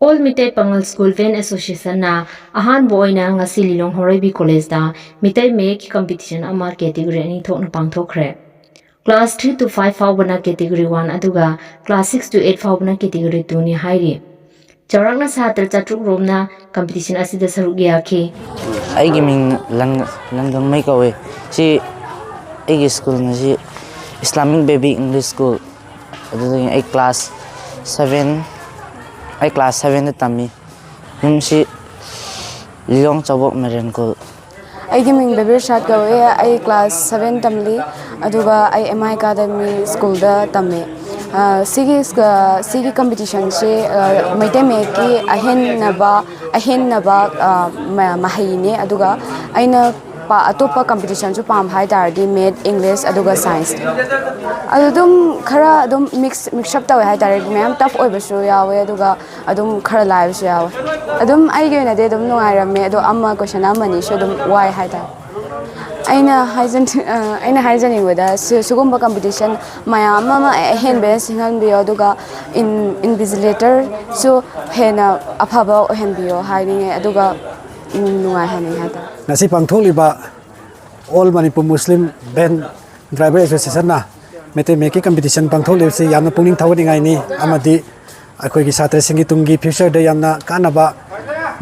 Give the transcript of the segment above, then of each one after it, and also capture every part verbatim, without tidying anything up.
All Meitei Pangal School Band Association ꯅ ꯑꯍꯥꯟꯕ ꯑꯣꯏꯅ ꯉꯁꯤ ꯂꯤꯂꯣꯡ ꯍꯧꯔꯩꯕꯤ ꯀꯣꯂꯦꯖꯇ ꯃꯤꯇꯩ ꯃꯌꯦꯛꯀꯤ ꯀꯝꯄꯤꯇꯤꯁꯟ ꯑꯃ ꯀꯦꯇꯦꯒꯣꯔꯤ ꯑꯅꯤ ꯊꯣꯛꯅ ꯄꯥꯡꯊꯣꯛꯈ꯭ꯔꯦ꯫ Class three to five ꯐꯥꯎꯕꯅ ꯀꯦꯇꯦꯒꯣꯔꯤ ꯋꯥꯟ ꯑꯗꯨꯒ class six to eight ꯐꯥꯎꯕꯅ ꯀꯦꯇꯦꯒꯣꯔꯤ ꯇꯨꯅꯤ ꯍꯥꯏꯔꯤ꯫ ꯆꯥꯎꯔꯥꯛꯅ ꯁꯥꯇ꯭ꯔ ꯆꯥꯇ꯭ꯔꯨꯛ ꯔꯣꯝꯅ ꯀꯝꯄꯤꯇꯤꯁꯟ ꯑꯁꯤꯗ ꯁꯔꯨꯛ ꯌꯥꯈꯤ꯫ ꯑꯩꯒꯤ ꯃꯤꯡ ꯂꯪ-, ꯂꯪꯒꯪꯃꯩ ꯀꯧꯏ꯫ ꯁꯤ ꯑꯩꯒꯤ ꯁ꯭ꯀꯨꯜꯅ ꯁꯤ Islamic Baby English School꯫ ꯑꯗꯨꯗꯒꯤ ꯑꯩ ꯀ꯭ꯂꯥꯁ ꯁꯚꯦꯟ, ꯑꯩ ꯀ꯭ꯂꯥꯁ ꯁꯚꯦꯟꯗ ꯇꯝꯃꯤ꯫ ꯌꯨꯝꯁꯤ ꯂꯤꯂꯣꯡ ꯆꯥꯎꯕꯣꯛ ꯃꯦꯔꯦꯟ ꯈꯨꯜ꯫ ꯑꯩꯒꯤ ꯃꯤꯡ ꯕꯦꯕꯤ ꯔꯤꯁꯥꯠ ꯀꯧꯏ꯫ ꯑꯩ ꯀ꯭ꯂꯥꯁ ꯁꯚꯦꯟ ꯇꯝꯂꯤ, ꯑꯗꯨꯒ ꯑꯩ ꯑꯦꯝ ꯑꯥꯏ ꯑꯦꯀꯥꯗꯃꯤ ꯁ꯭ꯀꯨꯜꯗ ꯇꯝꯃꯤ꯫ ꯑ, ꯁꯤꯒꯤ ꯁ꯭ꯀ-, ꯁꯤꯒꯤ ꯀꯝꯄꯤꯇꯤꯁꯟꯁꯤ, ꯑ, ꯃꯩꯇꯩ ꯃꯌꯦꯛꯀꯤ ꯑꯍꯦꯟꯅꯕ, ꯑꯍꯦꯟꯅꯕ, ꯑ, ꯃ-, ꯃꯍꯩꯅꯤ, ꯑꯗꯨꯒ ꯑꯩꯅ ꯄꯥ-, ꯑꯇꯣꯞꯄ ꯀꯝꯄꯤꯇꯤꯁꯟꯁꯨ ꯄꯥꯝꯕ ꯍꯥꯏ ꯇꯥꯔꯗꯤ ꯃꯦꯠ, ꯏꯪꯂꯤꯁ, ꯑꯗꯨꯒ ꯁꯥꯏꯟꯁ꯫ ꯑꯗꯨ ꯑꯗꯨꯝ ꯈꯔ ꯑꯗꯨꯝ ꯃꯤꯛꯁ, ꯃꯤꯛꯁ ꯑꯞ ꯇꯧꯋꯦ ꯍꯥꯏ ꯇꯥꯔꯦ꯫ ꯃꯌꯥꯝ ꯇꯐ ꯑꯣꯏꯕꯁꯨ ꯌꯥꯎꯋꯦ, ꯑꯗꯨꯒ ꯑꯗꯨꯝ ꯈꯔ ꯂꯥꯏꯕꯁꯨ ꯌꯥꯎꯋꯦ꯫ ꯑꯗꯨꯝ ꯑꯩꯒꯤ ꯑꯣꯏꯅꯗꯤ ꯑꯗꯨꯝ ꯅꯨꯡꯉꯥꯏꯔꯝꯃꯦ, ꯑꯗꯣ ꯑꯃ ꯀꯣꯏꯁꯟ ꯑꯃꯅꯤꯁꯨ ꯑꯗꯨꯝ ꯋꯥꯏ ꯍꯥꯏ ꯇꯥꯔꯦ꯫ ꯑꯩꯅ ꯍꯥꯏꯖꯟ-, ꯑ, ꯑꯩꯅ ꯍꯥꯏꯖꯅꯤꯡꯕꯗ ꯁꯤ-, ꯁꯤꯒꯨꯝꯕ ꯀꯝꯄꯤꯇꯤꯁꯟ ꯃꯌꯥꯝ ꯑꯃ ꯑꯍꯦꯟꯕ ꯁꯤꯟꯍꯟꯕꯤꯌꯣ, ꯑꯗꯨꯒ ꯏꯟ-, ꯏꯟꯚꯤꯖꯤꯂꯦꯇꯔꯁꯨ ꯍꯦꯟꯅ ꯑꯐꯕ ꯑꯣꯏꯍꯟꯕꯤꯌꯣ ꯍꯥꯏꯅꯤꯡꯉꯦ, ꯑꯗꯨꯒ, ꯎꯝ, ꯅꯨꯡꯉꯥꯏꯍꯟꯅꯤꯡꯉꯦ ꯍꯥꯏ ꯇꯥꯔꯦ꯫ ꯉꯁꯤ ꯄꯥꯡꯊꯣꯛꯂꯤꯕ All Manipur Muslim Van Driver Associationꯅ ꯃꯩꯇꯩ ꯃꯌꯦꯛꯀꯤ ꯀꯝꯄꯤꯇꯤꯁꯟ ꯄꯥꯡꯊꯣꯛꯂꯤꯕꯁꯤ ꯌꯥꯝꯅ ꯄꯨꯛꯅꯤꯡ ꯊꯧꯒꯠꯅꯤꯡꯉꯥꯏꯅꯤ, ꯑꯃꯗꯤ ꯑꯩꯈꯣꯏꯒꯤ ꯁꯥꯇ꯭ꯔꯁꯤꯡꯒꯤ ꯇꯨꯡꯒꯤ ꯐ꯭ꯌꯨꯆꯔꯗ ꯌꯥꯝꯅ ꯀꯥꯟꯅꯕ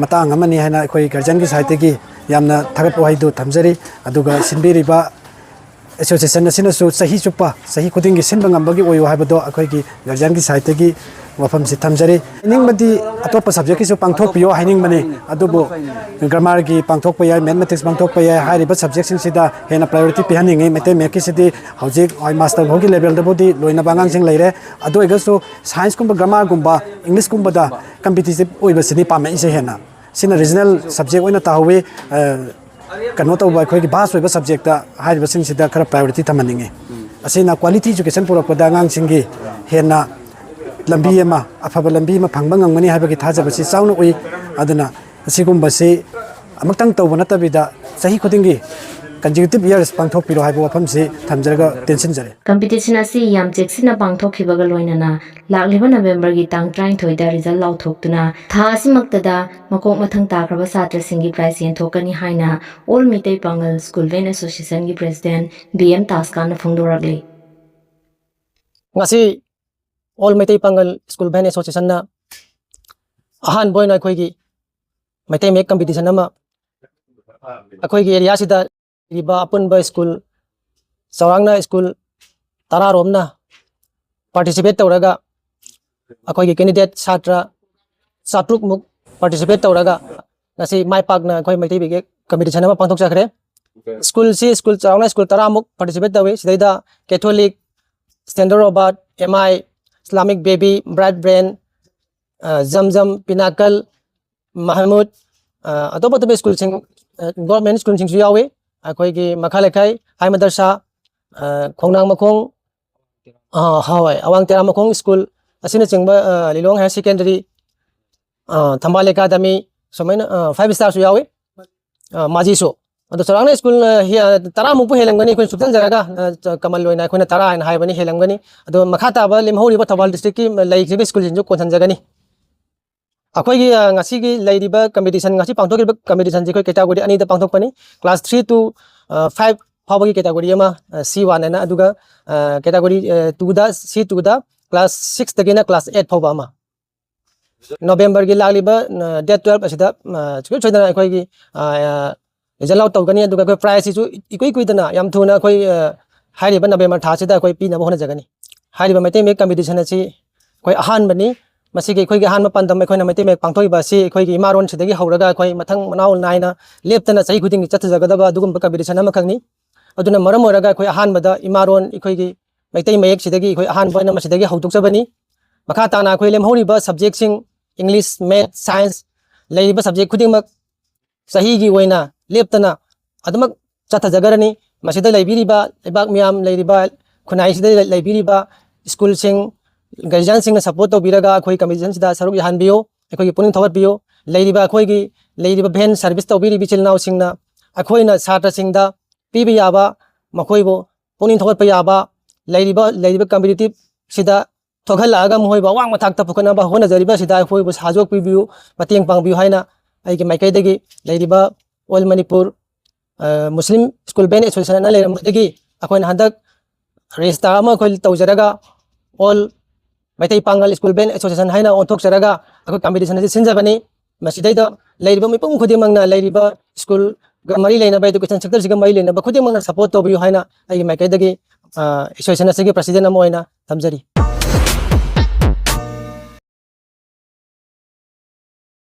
ꯃꯇꯥꯡ ꯑꯃꯅꯤ ꯍꯥꯏꯅ ꯑꯩꯈꯣꯏ ꯒꯥꯔꯖꯤꯌꯟꯒꯤ ꯁꯥꯏꯠꯇꯒꯤ ꯌꯥꯝꯅ ꯊꯥꯒꯠꯄ ꯋꯥꯍꯩꯗꯨ ꯊꯝꯖꯔꯤ꯫ ꯑꯗꯨꯒ ꯁꯤꯟꯕꯤꯔꯤꯕ ꯑꯦꯁꯣꯁꯤꯌꯦꯁꯟ ꯑꯁꯤꯅꯁꯨ ꯆꯍꯤ ꯆꯨꯞꯄ, ꯆꯍꯤ ꯈꯨꯗꯤꯡꯒꯤ ꯁꯤꯟꯕ ꯉꯝꯕꯒꯤ ꯑꯣꯏꯌꯨ ꯍꯥꯏꯕꯗꯣ ꯑꯩꯈꯣꯏꯒꯤ ꯒꯥꯔꯖꯤꯌꯟꯒꯤ ꯁꯥꯏꯠꯇꯒꯤ ꯋꯥꯐꯝꯁꯤ ꯊꯝꯖꯔꯤ꯫ ꯍꯥꯏꯅꯤꯡꯕꯗꯤ ꯑꯇꯣꯞꯄ ꯁꯕꯖꯦꯛꯀꯤꯁꯨ ꯄꯥꯡꯊꯣꯛꯄꯤꯌꯣ ꯍꯥꯏꯅꯤꯡꯕꯅꯤ, ꯑꯗꯨꯕꯨ ꯒ꯭ꯔꯥꯃꯥꯔꯒꯤ ꯄꯥꯡꯊꯣꯛꯄ ꯌꯥꯏ, ꯃꯦꯊꯃꯦꯇꯤꯛꯁ ꯄꯥꯡꯊꯣꯛꯄ ꯌꯥꯏ꯫ ꯍꯥꯏꯔꯤꯕ ꯁꯕꯖꯦꯛꯁꯤꯡꯁꯤꯗ ꯍꯦꯟꯅ ꯄ꯭ꯔꯥꯏꯌꯣꯔꯤꯇꯤ ꯄꯤꯍꯟꯅꯤꯡꯉꯤ꯫ ꯃꯩꯇꯩ ꯃꯌꯦꯛꯀꯤꯁꯤꯗꯤ ꯍꯧꯖꯤꯛ ꯍꯣꯏ ꯃꯥꯁꯇꯔ ꯐꯥꯎꯒꯤ ꯂꯦꯚꯦꯜꯗꯕꯨꯗꯤ ꯂꯣꯏꯅꯕ ꯑꯉꯥꯡꯁꯤꯡ ꯂꯩꯔꯦ, ꯑꯗꯨ ꯑꯣꯏꯔꯒꯁꯨ ꯁꯥꯏꯟꯁꯀꯨꯝꯕ, ꯒ꯭ꯔꯥꯃꯥꯔꯒꯨꯝꯕ, ꯏꯪꯂꯤꯁꯀꯨꯝꯕꯗ ꯀꯝꯄꯤꯇꯤꯇꯤꯞ ꯑꯣꯏꯕꯁꯤꯅꯤ ꯄꯥꯝꯃꯛꯏꯁꯦ ꯍꯦꯟꯅ꯫ ꯁꯤꯅ ꯔꯤꯖꯅꯦꯜ ꯁꯕꯖꯦꯛ ꯑꯣꯏꯅ ꯇꯥꯍꯧꯋꯤ꯫ ꯑ, ꯀꯩꯅꯣ ꯇꯧꯕ, ꯑꯩꯈꯣꯏꯒꯤ ꯚꯥꯁ ꯑꯣꯏꯕ ꯁꯕꯖꯦꯛꯇ ꯍꯥꯏꯔꯤꯕꯁꯤꯡꯁꯤꯗ ꯈꯔ ꯄ꯭ꯔꯥꯏꯌꯣꯔꯤꯇꯤ ꯊꯝꯍꯟꯅꯤꯡꯉꯤ꯫ ꯑꯁꯤꯅ ꯀ꯭ꯋꯥꯂꯤꯇꯤ ꯏꯖꯨꯀꯦꯁꯟ ꯄꯨꯔꯛꯄꯗ ꯑꯉꯥꯡꯁꯤꯡꯒꯤ ꯍꯦꯟꯅ ꯂꯝꯕꯤ ꯑꯃ, ꯑꯐꯕ ꯂꯝꯕꯤ ꯑꯃ ꯐꯪꯕ ꯉꯝꯒꯅꯤ ꯍꯥꯏꯕꯒꯤ ꯊꯥꯖꯕꯁꯤ ꯆꯥꯎꯅ ꯎꯏ꯫ ꯑꯗꯨꯅ ꯑꯁꯤꯒꯨꯝꯕꯁꯤ ꯑꯃꯨꯛꯇꯪ ꯇꯧꯕ ꯅꯠꯇꯕꯤꯗ ꯆꯍꯤ ꯈꯨꯗꯤꯡꯒꯤ consecutive years ꯄꯥꯡꯊꯣꯛꯄꯤꯔꯣ ꯍꯥꯏꯕ ꯋꯥꯐꯝꯁꯤ ꯊꯝꯖꯔꯒ ꯇꯦꯟꯁꯤꯟꯖꯔꯦ꯫ ꯀꯝꯄꯤꯇꯤꯁꯟ ꯑꯁꯤ ꯌꯥꯝ ꯆꯦꯛꯁꯤꯟꯅ ꯄꯥꯡꯊꯣꯛꯈꯤꯕꯒ ꯂꯣꯏꯅꯅ ꯂꯥꯛꯂꯤꯕ ꯅꯕꯦꯝꯕꯔꯒꯤ ꯇꯥꯡ ꯇꯔꯥꯅꯤꯊꯣꯏꯗ ꯔꯤꯖꯜ ꯂꯥꯎꯊꯣꯛꯇꯨꯅ ꯊꯥ ꯑꯁꯤꯃꯛꯇꯗ ꯃꯀꯣꯛ ꯃꯊꯪ ꯇꯥꯈ꯭ꯔꯕ ꯁꯥꯇ꯭ꯔꯁꯤꯡꯒꯤ ꯄ꯭ꯔꯥꯏꯖ ꯌꯦꯟꯊꯣꯛꯀꯅꯤ ꯍꯥꯏꯅ all Meitei Pangal school van ꯑꯦꯁꯣꯁꯤꯌꯦꯁꯟꯒꯤ ꯄ꯭ꯔꯦꯁꯤꯗꯦꯟꯠ ꯕꯤ ꯑꯦꯝ ꯇꯥꯁꯀꯥꯟꯅ ꯐꯣꯡꯗꯣꯔꯛꯂꯤ꯫ ꯉꯁꯤ all Meitei Pangal school van ꯑꯦꯁꯣꯁꯤꯌꯦꯁꯟꯅ ꯑꯍꯥꯟꯕ ꯑꯣꯏꯅ ꯑꯩꯈꯣꯏꯒꯤ ꯃꯩꯇꯩ ꯃꯌꯦꯛ ꯀꯝꯄꯤꯇꯤꯁꯟ ꯑꯃ ꯑꯩꯈꯣꯏꯒꯤ ꯑꯦꯔꯤꯌꯥꯁꯤꯗ ꯂꯩꯔꯤꯕ ꯑꯄꯨꯟꯕ ꯁ꯭ꯀꯨꯜ ꯆꯥꯎꯔꯥꯛꯅ ꯁ꯭ꯀꯨꯜ ꯇꯔꯥꯔꯣꯝꯅ ꯄꯥꯔꯇꯤꯁꯤꯄꯦꯠ ꯇꯧꯔꯒ ꯑꯩꯈꯣꯏꯒꯤ ꯀꯦꯟꯗꯤꯗꯦꯠ ꯁꯥꯇ꯭ꯔ ꯆꯥꯇ꯭ꯔꯨꯛꯃꯨꯛ ꯄꯥꯔꯇꯤꯁꯤꯄꯦꯠ ꯇꯧꯔꯒ ꯉꯁꯤ ꯃꯥꯏ ꯄꯥꯛꯅ ꯑꯩꯈꯣꯏ ꯃꯩꯇꯩ ꯃꯌꯦꯛ ꯀꯝꯄꯤꯇꯤꯁꯟ ꯑꯃ ꯄꯥꯡꯊꯣꯛꯆꯈ꯭ꯔꯦ꯫ ꯁ꯭ꯀꯨꯜꯁꯤ ꯁ꯭ꯀꯨꯜ ꯆꯥꯎꯔꯥꯛꯅ ꯁ꯭ꯀꯨꯜ ꯇꯔꯥꯃꯨꯛ ꯄꯥꯔꯇꯤꯁꯤꯄꯦꯠ ꯇꯧꯏ꯫ ꯁꯤꯗꯩꯗ ꯀꯦꯊꯣꯂꯤꯛ, ꯁꯦꯟꯠ ꯔꯣꯕꯥꯔꯠ, ꯑꯦꯝ ꯑꯥꯏ, ꯏꯁꯂꯥꯃꯤꯛ ꯕꯦꯕꯤ, ꯕ꯭ꯔꯥꯏꯠ ꯕ꯭ꯔꯦꯟ, ꯖꯝ ꯖꯝ, ꯄꯤꯅꯥꯀꯜ, ꯃꯍꯃꯨꯗ, ꯑꯇꯣꯞ ꯑꯇꯣꯞꯄ ꯁ꯭ꯀꯨꯜꯁꯤꯡ, ꯒꯣꯔꯃꯦꯟ ꯁ꯭ꯀꯨꯜꯁꯤꯡꯁꯨ ꯌꯥꯎꯏ꯫ ꯑꯩꯈꯣꯏꯒꯤ ꯃꯈꯥ ꯂꯩꯀꯥꯏ ꯍꯥꯏ ꯃꯗꯔꯁꯥ, ꯈꯣꯡꯅꯥꯡ ꯃꯈꯣꯡ, ꯍꯣꯏ, ꯑꯋꯥꯡ ꯇꯦꯔꯥꯃꯈꯣꯡ ꯁ꯭ꯀꯨꯜ ꯑꯁꯤꯅꯆꯤꯡꯕ, ꯂꯤꯂꯣꯡ ꯍꯥꯌꯔ ꯁꯦꯀꯦꯟꯗꯔꯤ, ꯊꯝꯕꯥꯜ ꯑꯦꯀꯥꯗꯃꯤ, ꯁꯨꯃꯥꯏꯅ ꯐꯥꯏꯚ ꯁ꯭ꯇꯥꯔꯁꯨ ꯌꯥꯎꯏ꯫ ꯃꯥꯖꯤꯁꯨ ꯑꯗꯣ ꯆꯥꯎꯔꯥꯛꯅ ꯁ꯭ꯀꯨꯜ ꯇꯔꯥꯃꯨꯛꯄꯨ ꯍꯦꯜꯂꯝꯒꯅꯤ꯫ ꯑꯩꯈꯣꯏꯅ ꯁꯨꯞꯆꯟꯖꯔꯒ ꯀꯃꯟ ꯑꯣꯏꯅ ꯑꯩꯈꯣꯏꯅ ꯇꯔꯥ ꯍꯥꯏꯅ ꯍꯥꯏꯕꯅꯤ, ꯍꯦꯜꯂꯝꯒꯅꯤ꯫ ꯑꯗꯣ ꯃꯈꯥ ꯇꯥꯕ ꯂꯦꯝꯍꯧꯔꯤꯕ ꯊꯧꯕꯥꯜ ꯗꯤꯁꯇ꯭ꯔꯤꯛꯀꯤ ꯂꯩꯈ꯭ꯔꯤꯕ ꯁ꯭ꯀꯨꯜꯁꯤꯡꯁꯨ ꯀꯣꯟꯁꯤꯟꯖꯒꯅꯤ꯫ ꯑꯩꯈꯣꯏꯒꯤ ꯉꯁꯤꯒꯤ ꯂꯩꯔꯤꯕ ꯀꯝꯄꯤꯇꯤꯁꯟ, ꯉꯁꯤ ꯄꯥꯡꯊꯣꯛꯈꯤꯕ ꯀꯝꯄꯤꯇꯤꯁꯟꯁꯤ ꯑꯩꯈꯣꯏ ꯀꯦꯇꯥꯒꯣꯔꯤ ꯑꯅꯤꯗ ꯄꯥꯡꯊꯣꯛꯄꯅꯤ꯫ ꯀ꯭ꯂꯥꯁ ꯊ꯭ꯔꯤ ꯇꯨ ꯐꯥꯏꯚ ꯐꯥꯎꯕꯒꯤ ꯀꯦꯇꯥꯒꯣꯔꯤ ꯑꯃ, ꯁꯤ ꯋꯥꯟ ꯍꯥꯏꯅ, ꯑꯗꯨꯒ ꯀꯦꯇꯥꯒꯣꯔꯤ ꯇꯨꯗ, ꯁꯤ ꯇꯨꯗ ꯀ꯭ꯂꯥꯁ ꯁꯤꯛꯁꯇꯒꯤꯅ ꯀ꯭ꯂꯥꯁ ꯑꯦꯠ ꯐꯥꯎꯕ ꯑꯃ꯫ ꯅꯣꯕꯦꯝꯕꯔꯒꯤ ꯂꯥꯛꯂꯤꯕ ꯗꯦꯠ ꯇꯨꯋꯦꯜꯞ ꯑꯁꯤꯗ ꯁꯨꯡꯁꯣꯏ ꯁꯣꯏꯗꯅ ꯑꯩꯈꯣꯏꯒꯤ ꯔꯤꯖꯜ ꯑꯥꯎꯠ ꯇꯧꯒꯅꯤ꯫ ꯑꯗꯨꯒ ꯑꯩꯈꯣꯏ ꯄ꯭ꯔꯥꯏꯖꯁꯤꯁꯨ ꯏꯀꯨꯏ ꯀꯨꯏꯗꯅ, ꯌꯥꯝ ꯊꯨꯅ ꯑꯩꯈꯣꯏ ꯍꯥꯏꯔꯤꯕ ꯅꯕꯦꯝꯕꯔ ꯊꯥꯁꯤꯗ ꯑꯩꯈꯣꯏ ꯄꯤꯅꯕ ꯍꯣꯠꯅꯖꯒꯅꯤ꯫ ꯍꯥꯏꯔꯤꯕ ꯃꯩꯇꯩ ꯃꯌꯦꯛ ꯀꯝꯄꯤꯇꯤꯁꯟ ꯑꯁꯤ ꯑꯩꯈꯣꯏ ꯑꯍꯥꯟꯕꯅꯤ꯫ ꯃꯁꯤꯒꯤ ꯑꯩꯈꯣꯏꯒꯤ ꯑꯍꯥꯟꯕ ꯄꯥꯟꯗꯝ ꯑꯩꯈꯣꯏꯅ ꯃꯩꯇꯩ ꯃꯌꯦꯛ ꯄꯥꯡꯊꯣꯛꯏꯕ ꯑꯁꯤ ꯑꯩꯈꯣꯏꯒꯤ ꯏꯃꯥꯔꯣꯟꯁꯤꯗꯒꯤ ꯍꯧꯔꯒ ꯑꯩꯈꯣꯏ ꯃꯊꯪ ꯃꯅꯥꯎ ꯅꯥꯏꯅ ꯂꯦꯞꯇꯅ ꯆꯍꯤ ꯈꯨꯗꯤꯡꯒꯤ ꯆꯠꯊꯖꯒꯗꯕ ꯑꯗꯨꯒꯨꯝꯕ ꯀꯝꯄꯤꯇꯤꯁꯟ ꯑꯃꯈꯛꯅꯤ꯫ ꯑꯗꯨꯅ ꯃꯔꯝ ꯑꯣꯏꯔꯒ ꯑꯩꯈꯣꯏ ꯑꯍꯥꯟꯕꯗ ꯏꯃꯥꯔꯣꯟ, ꯑꯩꯈꯣꯏꯒꯤ ꯃꯩꯇꯩ ꯃꯌꯦꯛꯁꯤꯗꯒꯤ ꯑꯩꯈꯣꯏ ꯑꯍꯥꯟꯕ ꯑꯣꯏꯅ ꯃꯁꯤꯗꯒꯤ ꯍꯧꯗꯣꯛꯆꯕꯅꯤ꯫ ꯃꯈꯥ ꯇꯥꯅ ꯑꯩꯈꯣꯏ ꯂꯦꯝꯍꯧꯔꯤꯕ ꯁꯕꯖꯦꯛꯁꯤꯡ, ꯏꯪꯂꯤꯁ, ꯃꯦꯠꯁ, ꯁꯥꯏꯟꯁ, ꯂꯩꯔꯤꯕ ꯁꯕꯖꯦꯛ ꯈꯨꯗꯤꯡꯃꯛ ꯆꯍꯤꯒꯤ ꯑꯣꯏꯅ ꯂꯦꯞꯇꯅ ꯑꯗꯨꯃꯛ ꯆꯠꯊꯖꯒꯔꯅꯤ꯫ ꯃꯁꯤꯗ ꯂꯩꯕꯤꯔꯤꯕ ꯂꯩꯕꯥꯛ ꯃꯤꯌꯥꯝ, ꯂꯩꯔꯤꯕ ꯈꯨꯟꯅꯥꯏꯁꯤꯗ ꯂꯩꯕꯤꯔꯤꯕ ꯁ꯭ꯀꯨꯜꯁꯤꯡ, ꯒꯥꯔꯖꯤꯌꯥꯟꯁꯤꯡꯅ ꯁꯞꯄꯣꯔꯠ ꯇꯧꯕꯤꯔꯒ ꯑꯩꯈꯣꯏ ꯀꯝꯄꯤꯇꯤꯁꯟꯁꯤꯗ ꯁꯔꯨꯛ ꯌꯥꯍꯟꯕꯤꯌꯨ꯫ ꯑꯩꯈꯣꯏꯒꯤ ꯄꯨꯛꯅꯤꯡ ꯊꯧꯒꯠꯄꯤꯌꯨ꯫ ꯂꯩꯔꯤꯕ ꯑꯩꯈꯣꯏꯒꯤ, ꯂꯩꯔꯤꯕ ꯚꯦꯟ ꯁꯥꯔꯚꯤꯁ ꯇꯧꯕꯤꯔꯤꯕ ꯏꯆꯤꯜ ꯏꯅꯥꯎꯁꯤꯡꯅ ꯑꯩꯈꯣꯏꯅ ꯁꯥꯇ꯭ꯔꯁꯤꯡꯗ ꯄꯤꯕ ꯌꯥꯕ, ꯃꯈꯣꯏꯕꯨ ꯄꯨꯛꯅꯤꯡ ꯊꯧꯒꯠꯄ ꯌꯥꯕ, ꯂꯩꯔꯤꯕ ꯂꯩꯔꯤꯕ ꯀꯝꯄꯤꯇꯤꯇꯤꯞꯁꯤꯗ ꯊꯣꯛꯍꯜꯂꯛꯑꯒ ꯃꯈꯣꯏꯕꯨ ꯑꯋꯥꯡꯕ ꯊꯥꯛꯇ ꯄꯨꯈꯠꯅꯕ ꯍꯣꯠꯅꯖꯔꯤꯕ ꯑꯁꯤꯗ ꯑꯩꯈꯣꯏꯕꯨ ꯁꯍꯥꯖꯣꯛ ꯄꯤꯕꯤꯌꯨ, ꯃꯇꯦꯡ ꯄꯥꯡꯕꯤꯌꯨ ꯍꯥꯏꯅ ꯑꯩꯒꯤ ꯃꯥꯏꯀꯩꯗꯒꯤ ꯂꯩꯔꯤꯕ ꯑꯣꯜ ꯃꯅꯤꯄꯨꯔ ꯃꯨꯁꯂꯤꯝ ꯁ꯭ꯀꯨꯜ ꯕꯦꯟ ꯑꯦꯁꯣꯁꯤꯌꯦꯁꯟ ꯑꯅ ꯂꯩꯔꯝꯕꯗꯒꯤ ꯑꯩꯈꯣꯏꯅ ꯍꯟꯗꯛ ꯔꯦꯖꯤꯁꯇꯥꯔ ꯑꯃ ꯑꯩꯈꯣꯏ ꯇꯧꯖꯔꯒ ꯑꯣꯜ ꯃꯩꯇꯩ ꯄꯥꯉꯜ ꯁ꯭ꯀꯨꯜ ꯕꯦꯟ ꯑꯦꯁꯣꯁꯤꯌꯦꯁꯟ ꯍꯥꯏꯅ ꯑꯣꯟꯊꯣꯛꯆꯔꯒ ꯑꯩꯈꯣꯏ ꯀꯝꯄꯤꯇꯤꯁꯟ ꯑꯁꯤ ꯁꯤꯟꯖꯕꯅꯤ꯫ ꯃꯁꯤꯗꯩꯗ ꯂꯩꯔꯤꯕ ꯃꯤꯄꯨꯝ ꯈꯨꯗꯤꯡꯃꯛꯅ ꯂꯩꯔꯤꯕ ꯁ꯭ꯀꯨꯜꯒ ꯃꯔꯤ ꯂꯩꯅꯕ, ꯏꯗꯨꯀꯦꯁꯟ ꯁꯦꯛꯇꯔꯁꯤꯒ ꯃꯔꯤ ꯂꯩꯅꯕ ꯈꯨꯗꯤꯡꯃꯛꯅ ꯁꯄꯣꯔꯠ ꯇꯧꯕꯤꯌꯨ ꯍꯥꯏꯅ ꯑꯩꯒꯤ ꯃꯥꯏꯀꯩꯗꯒꯤ ꯑꯦꯁꯣꯁꯤꯌꯦꯁꯟ ꯑꯁꯤꯒꯤ ꯄ꯭ꯔꯁꯤꯗꯦꯟ ꯑꯃ ꯑꯣꯏꯅ ꯊꯝꯖꯔꯤ꯫